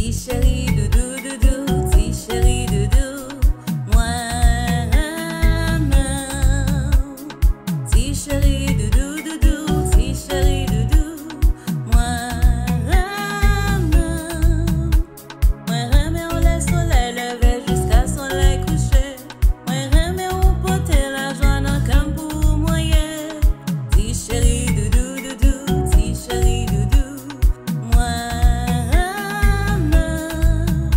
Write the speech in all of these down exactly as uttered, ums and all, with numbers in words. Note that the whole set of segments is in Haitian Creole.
Ti cheri doudou doudou, ti cheri doudou, mwen renmen w. Ti cheri doudou doudou, ti cheri doudou, mwen renmen w. Mwen renmen w lè solèy leve jiska solèy kouche. Mwen renmen w pote lajwa nan kè m pou ou mwen ye. Ti cheri doudou doudou, ti cheri doudou, mwen renmen w.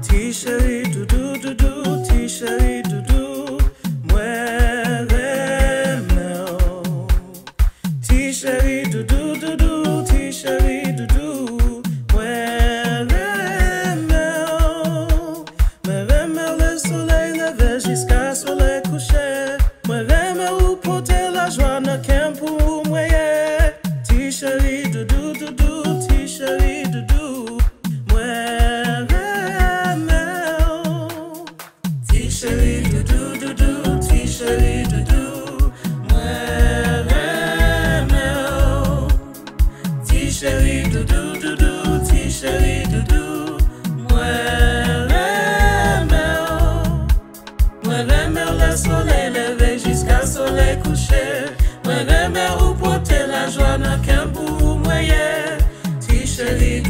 Ti cheri doudou doudou, ti cheri doudou, mwen renmen w. Ti cheri doudou doudou, ti cheri doudou, mwen renmen w. Mwen renmen w lè solèy leve jiska solèy kouche. Mwen renmen w pote lajwa nan kè m pou ou mwen ye. Ti cheri doudou doudou, ti cheri doudou, mwen renmen w. Ti cheri doudou doudou, ti cheri doudou, mwen renmen w. Ti cheri doudou doudou, ti cheri doudou, mwen renmen w. Mwen renmen w lè solèy leve jiska solèy kouche. Mwen renmen w pote lajwa nan kè m pou ou mwen ye. Ti cheri